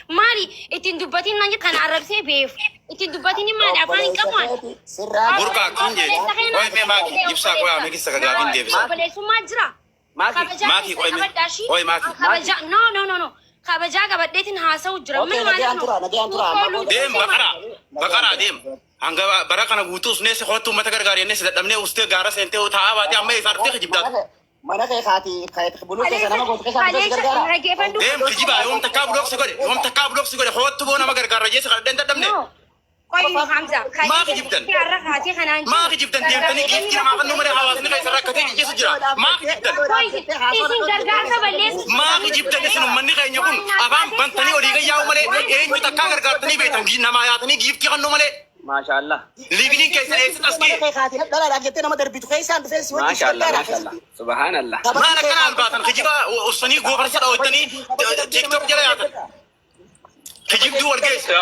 Maali ittiin dubbatiin naan jedhe kana arrabsee beefu. Ittiin dubbatiin maali afaan hin Obboleessa qabu ani. keeti sirraa Burqaa akkin jee. Obboleessa kee Qoy naan mee maaki jedhe ibsaa qoy obboleessa. mee kissa ka gaafiin Naa deebisa. obboleessummaa jira. Maaki. Kabajaa Maaki keessa qoy mee. qabadhaa ishii. Qoy maaki. Kabajaa no no no no. Kabajaa qabadheetiin haasa'u jira. Okay, Min nagaan maaliif no? tura, nagaan tura. Amma Tuutoo booda Deem luutuu baqaraa. nagaan Baqaraa tura. deem. Hanga bara kana guutuu usnee si kottu uummata gargaari jennee si dadhabnee ustee gaara seentee taa'aa baatee amma eessaa dhuftee kijibdaatu. Mana kee kaati kaati buluu keessa Kaleessa nama gootu keessa dhufee si kaleessa gargaara. dhaggeeffadhu. Deem kijibaa yoom takkaa bulook si godhe yoom takkaa bulook si godhe kottu boo nama gargaarra jee si kadhadheen dadhabne. No. Qoy Hamza Maa kaleessa kijibdan? jettee har'a kaatee kanaan Maa jiru. kijibdan deemtanii giiftii namaa kennuu malee hawaasni keessa rakkatee cicciisu jira. Maa kijibdan? Qoy isin gargaarsa balleessu Maa kijibdan isin uummanni keenya kun afaan bantanii olii gayyaa'u malee eenyu takkaa gargaartanii beektan namaa yaatanii giiftii kennuu malee Maashaallah. liiviliin keessan eessatti as Mana ga'e? kee kaati dhalaadhaaf jettee nama darbitu keessaan dhufee si wajjin si Maashaallah. gargaara. Maashaallah. Subhaanallah. Maal akkana albaatan kijiba ussanii goofarsa dhawwattanii TikTok jala yaatan kijibduu wal geesse.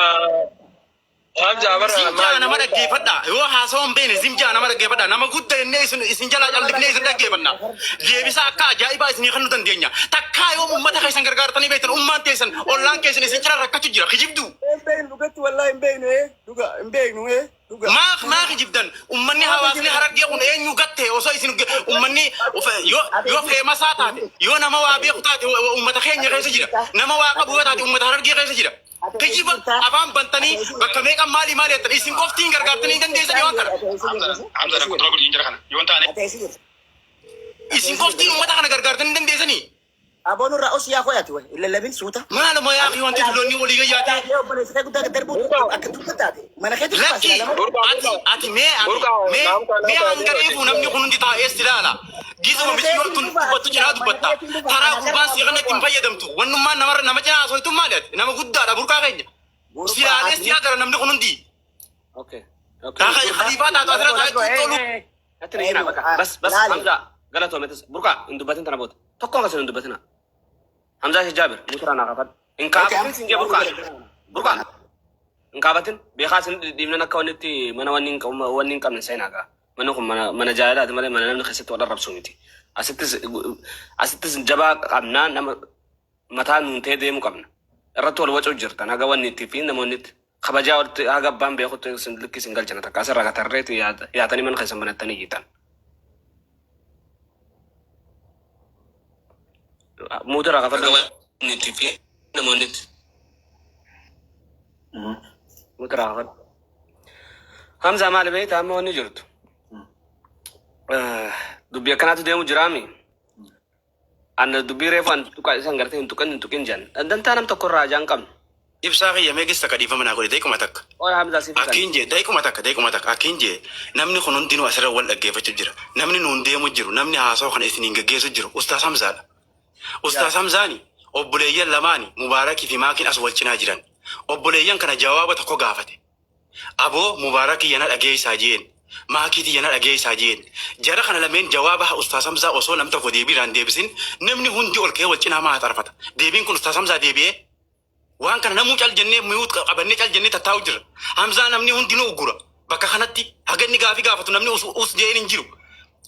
Hamza bara Zimjaa nama dhaggeeffadha. Yoo haasawaa hin beekne zimjaa nama dhaggeeffadha. Nama guddaa jennee isin isin jalaa callifnee isin dhaggeeffanna. Deebisaa akka ajaa'ibaa isinii kennuu dandeenya. Takkaa yoom uummata keessan gargaartanii beektan ummaan teessan ollaan keessan isin cina rakkachuu jira. Kijibduu. Hin beeknu dhugatti wallahi hin beeknu ee dhuga hin beeknu ee dhuga. Maaf maa kijibdan ummanni hawaasni harargee kun eenyu gatte osoo isin ummanni yoo yoo feemasaa taate yoo nama waa beeku taate ummata keenya keessa jira nama waa qabu yoo taate ummata harargee keessa jira kijiba afaan bantanii bakka meeqan maali maali jettan isin qoftiin gargaartanii hin dandeessanii waan kana Hamza rakkoo dura godhin jira kana. Yoo hin taane isin qoftiin ummata kana gargaartanii hin dandeessanii Aboon irraa os yaa koyati way lallabin suuta. maaluma yaa fi wanti tulloonni walii gayyaatee Yaa obboleessa kee guddaa darbuu akka dubbataate mana keetti Lakki ati ati mee ati mee mee hanga reefu namni kun hundi taa'ee si ilaala. Gizuma miciyyoon tun dubbattu cinaa dubbatta. Taraa gurbaan si kana ittiin fayyadamtu. Wannummaan namarra nama cinaa haasoftu maali ati? Nama guddaadha burqaa keenya. Si ilaalee si agara namni kun hundi. Okay. Okay. Taa khaliifaa taatu asirra taa'ee tuuttolu. Natti ni hina bakka. Bas bas Hamza galatoome tas. Burqaa hin dubbatin tana booda. Tokkoon kasan hin dubbatina. Hamzaa Sheikh Jaabir mutura naa kaafadhu. Hin kaafatin sin jee burqaa. Burqaa. Hin kaafatin beekaa sin dhiibnan akka wanni itti mana wanni hin qabu wanni hin qabne seenaa gaa. Manni kun mana mana jaalalaati malee mana namni keessatti wal arrabsu miti. Asittis asittis jabaa qabnaa nama mataa nuun ta'ee deemu qabna. Irratti wal wacuu jirtan haga wanni itti fi namoonni itti kabajaa walitti haga abbaan beekutti isin likki isin galchina takka asirraa gatarreetti yaatanii mana keessan banattanii iyyitan. Muutirraa kafadhu. Wanni itti fi namoonni itti. Muutirraa kafadhu. Hamzaa maali beektaa amma wanni jirtu? Dubbii akkanaatu deemu jiraami. An dubbii reefu an tuqa isan gartee hin tuqin hin tuqin jedhan. Dantaa nam tokko irraa ajaan qabnu. Ibsaa kiyya mee gissa ka dhiifama naa godhe daqiiquma takka. Qoy Hamzaa siif kan. Akkiin jee daqiiquma takka daqiiquma takka akkiin jee namni kun hundinuu asirra wal dhaggeeffachuu jira. Namni nuun deemu jiru namni haasawaa kana isiniin geggeessu jiru Ustaas Hamzaadha. Ustaas Hamzaani obboleeyyan lamaani Mubaarakii fi Maakiin as wal cinaa jiran. Obboleeyyan kana jawaaba tokko gaafate. Aboo Mubaarak kiyya na dhageeysaa jeen. Maakii tiyya na dhageeysaa jeen. Jara kana lameen jawaaba Ustaaz Hamzaa osoo namni tokko deebii irraa hin deebisin namni hundi ol ka'ee wal cinaa maa haxarfata? Deebiin kun Ustaaz Hamzaa deebi'ee? Waan kana namuu cal jennee mute qabannee cal jennee tattaa'u jirra. Hamzaa namni hundinuu uggura. Bakka kanatti haga inni gaafii gaafatu namni us us je'een hin jiru.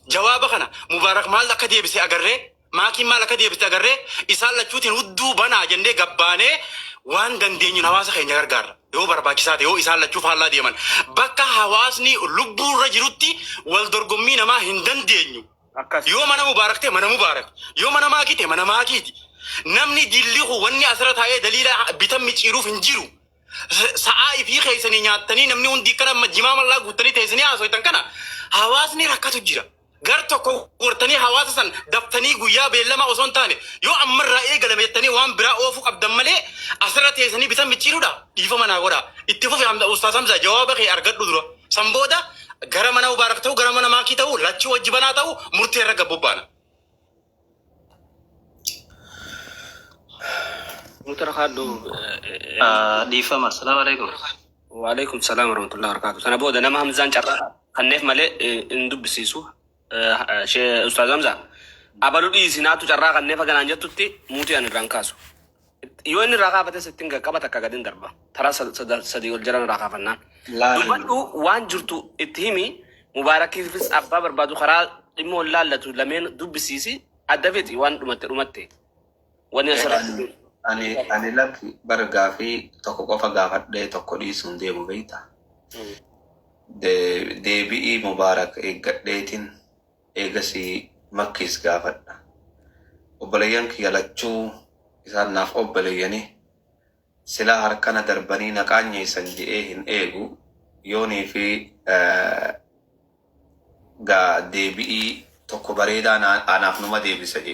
Jawaaba kana Mubaarak maal akka deebise agarree Maakiin maal akka deebiste agarree isaan lachuutiin hudduu banaa jennee gabbaanee waan dandeenyuun hawaasa keenya gargaarra. Yoo barbaachisaa ta'e yoo isaan lachuu faallaa deeman bakka hawaasni lubbuurra jirutti wal dorgommii namaa hin dandeenyu. Akkas. Yoo mana Mubaarak ta'e mana Mubaarak, yoo mana Maakii ta'e mana Maakiiti. Namni dilli kun wanni asirra taa'ee daliila bitan micciiruuf hin jiru. Sa'aa ifii keessanii nyaattanii namni hundi akkana amma jimaa mallaa guuttanii teessanii haasoytan kana hawaasni rakkatu jira. Gar tokko gortanii hawaasa san daftanii guyyaa beellamaa osoo hin taane yoo ammarraa eegalame jettanii waan biraa oofuu qabdan malee asirra teessanii bitan micciiruudha. Dhiifama naa godhaa. Itti fufi Hamza Ustaaz Hamza jawaaba kee argadhu dura. San booda gara mana Mubaarak ta'u gara mana Maakii ta'u lachuu wajji banaa ta'u murtee irra gad bobbaana. Mutura kaadhu. Dhiifama. Assalaamu alaikum. Waalaikum salaam warahmatullahi wabarakatuh. Sana booda nama Hamzaan carraa kanneef malee hin dubbisiisu. Shee Ustaaz Hamzaa. Abalu dhiisi naatu carraa kanneef haganaan jettutti muutii ani irraan kaasu. Yoo inni irraa kaafates ittiin qaqqaba takka gadi hin darba. Taraa sadii ol jaran irraa kaafannaan. Laali. Dubbadhu waan jirtu itti himi. Mubaarakiifis abbaa barbaadu karaa dhimma wal laallatu lameen dubbisiisi. Adda fixi waan dhumatte dhumatte. Wanni asirratti. Ani lakki bara gaafii tokko qofa gaafadhee tokko dhiisuun deemu beektaa? Deebi'ii Mubaarak eeggadheetiin eegasii makkiis gaafadha. Obboleeyyan kiyya lachuu isaan naaf obboleeyyanii silaa harkana darbanii na qaanyeessan je'ee hin eegu yoonii fi gaa deebi'ii tokko bareedaa anaaf numa deebisa je'e.